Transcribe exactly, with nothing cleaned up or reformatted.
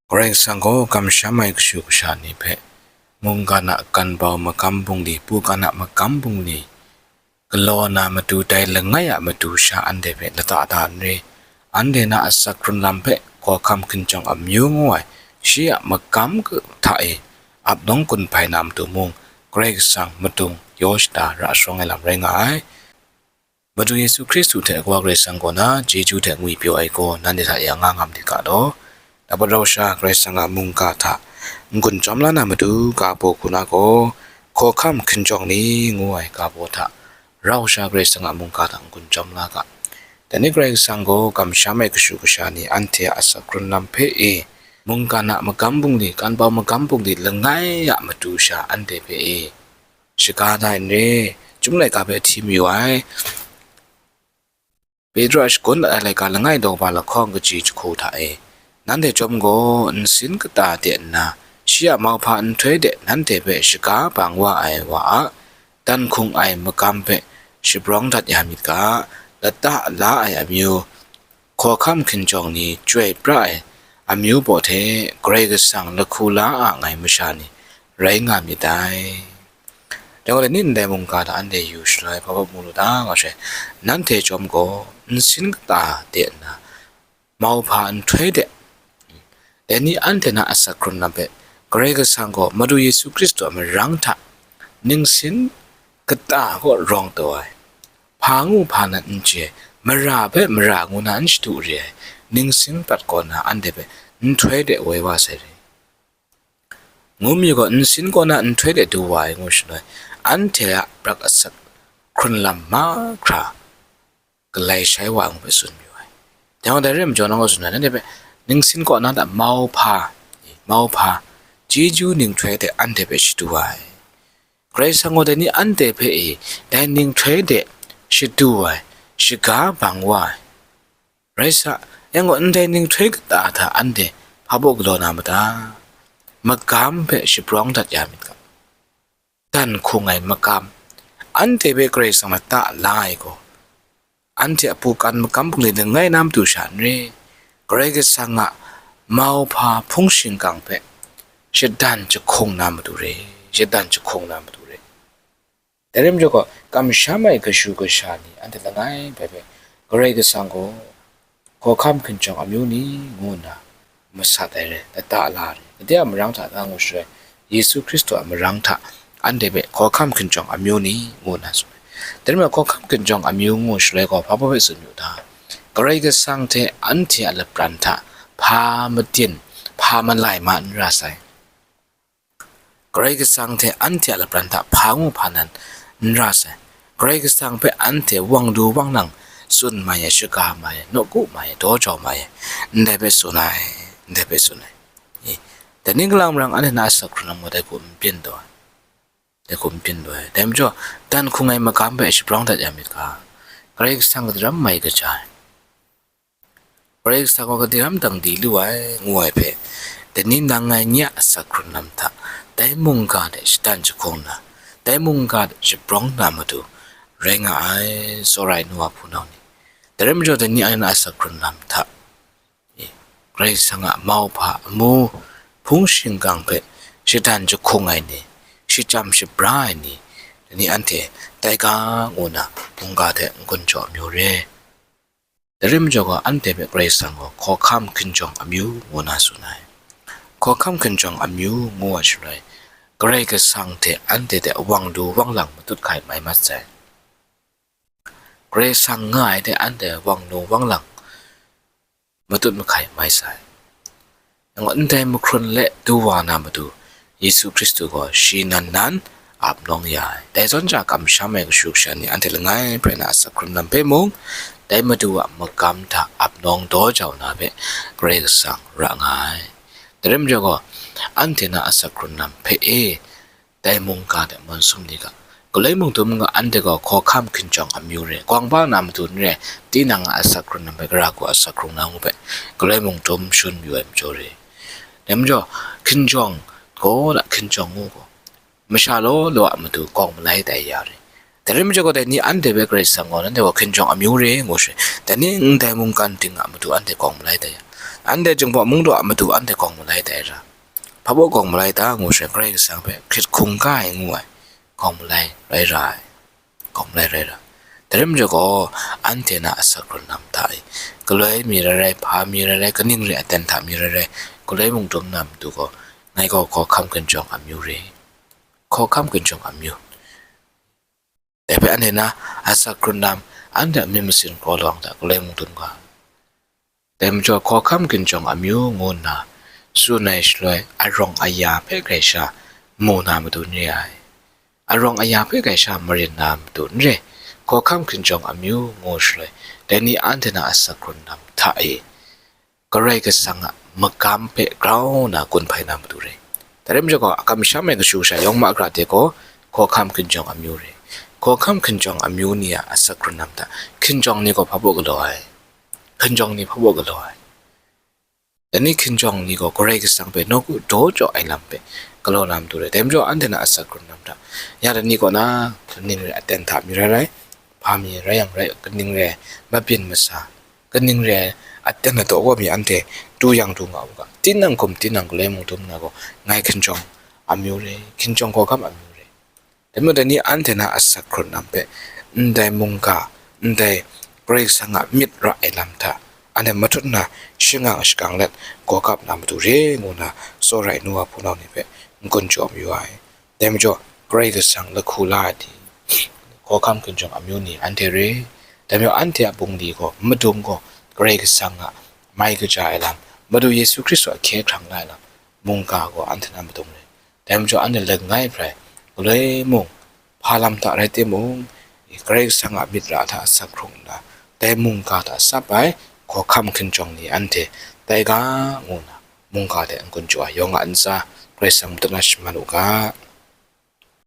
Karai Kasang gaw kamsham ai kashu kasha ni hpe, mungkan a kan bau magam bungli, pukan a magam bungli, galaw na matu dai langai a matu sha anhte hpe lata da n re, anhte na asak hkrun lam hpe hkawhkam hkinjawng amyu ngu ai shi a magam hta e ap nawng gun hpai na matu mung, Karai Kasang madung yaw shada ra shawng ai lam rai nga ai. Madu Yesu Hkristu hte Kawa Karai Kasang kaw na chyeju hte ngwipyaw ai gaw nanhte hta e anga nga myit ga law. Dapat rau sha Karai Kasang a mungga hta n-gun chyawm la na matu ga baw hku na gaw, hkawhkam hkinjawng ni ngu ai ga baw hta rau sha Karai Kasang a mungga hta n-gun chyawm la ga. Dai ni Karai Kasang gaw kamsham ai kashu kasha ni anhte a asak hkrun lam hpe e, mungkan a magam bungli, kan bau magam bungli langai a matu sha anhte hpe e, shaga da n re, Chyum laika hpe hti mayu ai. Petru a shagun dat ai laika langai daw ba lahkawng kaji jahku hta e, nanhte chyawm gaw nsin kata de nna, shi a mauhpa nhtoi de nanhte hpe shaga bang wa ai wa a dan hkung ai magam hpe shabrawng dat ya myit ga, lata la ai amyu, hkawhkam hkinjawng ni chyoi pra ai amyu baw hte Karai Kasang lahku la a ngai masha ni rai nga myit dai. Dai gaw, dai ni ndai mungga hta anhte yu shaloi, hpa hpa mu lu ta nga she, nanhte chyawm gaw nsin kata de nna, mauhpa nhtoi de, dai ni anhte na asak hkrun lam hpe Karai Kasang gaw Madu Yesu Hkristu a marang hta ningsin kata kaw rawng taw ai, hpa ngu hpa nan n chye ai, mara hpe mara ngu na n shadu re ai, ningsin prat kaw na anhte hpe nhtoi de woi wa sai re. Ngu mi gaw nsin kaw na nhtoi de du wa ai ngu shaloi, anhte a prak asak hkrun lam mahkra galai shai wa ai ngu hpe tsun mayu ai. Dai gaw, dai re ai majaw, nang gaw tsun ai, nanhte hpe ningsin kaw na hta mauhpa, mauhpa, chyeju ninghtoi hte anhte hpe shadu ai. Karai Kasang gaw dai ni anhte hpe e, dai ninghtoi de shadu ai, shaga bang wa ai. Rai sa, yang gaw, ndai ninghtoi kata hta anhte hpa baw galaw na mada? Magam hpe shabrawng dat ya myit ga. Dan hkung ai magam, anhte hpe Karai Kasang lata la ai gaw, anhte a pukan magam bungli langai na matu sha n re, Karai Kasang a mauhpa hpung shingkang hpe shadan jahkung na matu re, shadan jahkung na matu re. Dai rai majaw gaw, kamsham ai kashu kasha ni anhte langai bai hpe Karai Kasang gaw hkawhkam hkinjawng amyu ni ngu nna masat ai re, lata la ai re. Gade a marang hta nga ngu shaloi, Yesu Hkristu a marang hta anhte hpe hkawhkam hkinjawng amyu ni ngu nna tsun ai. Dai rai majaw, hkawhkam hkinjawng amyu ngu shaloi gaw, hpa baw hpe tsun yu ta? Karai Kasang hte anhte a lapran hta hpa matin, hpa malai ma n ra sai. Karai Kasang hte anhte a lapran hta hpa ngu hpa nan n ra sai. Karai Kasang hpe anhte wang du wang lang tsun mai ai, shaga mai ai, nawku mai ai, daw jau mai ai, ndai hpe tsun ai, ndai hpe tsun ai. I, dai ni kalang marang anhte na asak hkrun lam gaw dai hku n byin taw ai, dai hku n byin taw ai. Dai majaw, dan hkung ai magam hpe shabrawng dat ya myit ga, Karai Kasang kadaram mai kaja ai. Karai Kasang gaw kadaram dang di lu ai, ngu ai hpe, dai ni nang ngai nye a asak hkrun lam hta, dai mungga de shadan jahkung na, dai mungga de shabrawng na matu rai nga ai, tsawra ai nu wa hpunau ni. Dai rai majaw, dai ni anhte na asak hkrun lam hta, e, Karai Kasang a mauhpa amu, hpung shingkang hpe shadan jahkung ai ni, shachyam shabra ai ni, dai ni anhte dai ga ngu na mungga hte n-gun jaw amyu re. Dai rai majaw gaw, anhte hpe Karai Kasang gaw hkawhkam hkinjawng amyu ngu na tsun ai. Hkawhkam hkinjawng amyu ngu ai shaloi, Karai Kasang hte anhte de wang du wang lang matut hkai mai mat sai. Karai Kasang nga ai de anhte wang du wang lang matut mahkai mai sai. Yang gaw, ndai mahkrun le du wa na matu, Yesu Hkristu gaw shi nan nan ap nawng ya ai. Dai zawn ja, kamsham ai kashu kasha ni anhte langai hprai na asak hkrun lam hpe mung, dai Madu a magam hta ap nawng daw jau na hpe Karai Kasang ra nga ai. Dai rai majaw gaw, anhte na asak hkrun lam hpe e, dai mungga de mawn sum ni ga, galoi mungtum ga anhte gaw hkawhkam hkinjawng amyu re, gawng ba na matu n re, tinang a asak hkrun lam hpe, gara hku a asak hkrung na ngu hpe, galoi mungtum shun yu ai majaw re. Dai majaw, hkinjawng gaw na hkinjawng ngu gaw, masha law law a matu gawng malai tai ya re. Dai rai majaw gaw, dai ni anhte hpe Karai Kasang gaw, nanhte gaw hkinjawng amyu re, ngu sha, dai ni ndai mungkan ting a matu anhte gawng malai tai ya. Anhte Jinghpaw mungdaw a matu anhte gawng malai dai ra, hpa baw gawng malai ta ngu shaloi, Karai Kasang hpe hkrit hkungga ai ngu ai gawng malai rai ra ai, gawng malai rai ra. Dai rai majaw gaw, anhte na asak hkrun lam hta e, galoi mi rai rai, hpa mi rai rai, kaning re aten hta mi rai rai, galoi mung dum na matu gaw, ngai gaw hkawhkam hkinjawng amyu re, hkawhkam hkinjawng amyu. Dai hpe anhte na asak hkrun lam, anhte a myit masin kraw lawang hta galoi mung dum ga. Dai majaw hkawhkam hkinjawng amyu ngu nna tsun ai shaloi, arawng aya hpe grai sha mu na matu n re ai. Arawng aya hpe grai sha marin na matu n re. Hkawhkam hkinjawng amyu ngu shaloi, dai ni anhte na asak hkrun lam hta e, Karai Kasang a magam hpe grau nna gun hpai na matu re. Dai rai majaw gaw, a kamsham ai kashu kasha yawng ma gara de gaw, hkawhkam hkinjawng amyu re. Hkawhkam hkinjawng amyu ni a asak hkrun lam hta, hkinjawng ni gaw hpa baw galaw ai? Hkinjawng ni hpa baw galaw ai? Dai ni hkinjawng ni gaw Karai Kasang hpe nawku daw jaw ai lam hpe galaw na matu re. Dai majaw, anhte na asak hkrun lam hta, ya dai ni kaw na, kaning re aten hta mi rai rai, hpa mi rai yang rai, kaning re ai mabyin masa, kaning re ai aten adaw gaw mi anhte du yang du nga u ga. Tinang hkum tinang galoi mung dum na gaw, ngai hkinjawng amyu re, hkinjawng hkawhkam amyu re. Dai majaw, dai ni anhte na asak hkrun lam hpe, ndai mungga, ndai Karai Kasang a myit ra ai lam hta, anhte matut nna shangang shakang let, gaw kap na matu re ngu nna, tsawra ai nu wa hpunau ni hpe n-gun jaw mayu ai. Dai majaw, Karai Kasang lahku la ai ni, hkawhkam hkinjawng amyu ni anhte re. Dai majaw, anhte a bungli gaw, madung gaw, Karai Kasang a mai kaja ai lam, Madu Yesu Hkristu a hkye hkrang la ai lam, mungga gaw anhte na madung re. Dai majaw, anhte langai hprai, galoi mung, hpa lam hta rai timung, Karai Kasang a myit ra hta asak hkrung nna, dai mungga hta sap ai hkawhkam hkinjawng ni anhte tai ga ngu nna, mungga hte n-gun jaw ai yawng a ntsa, Karai Kasang matut na shaman u ga.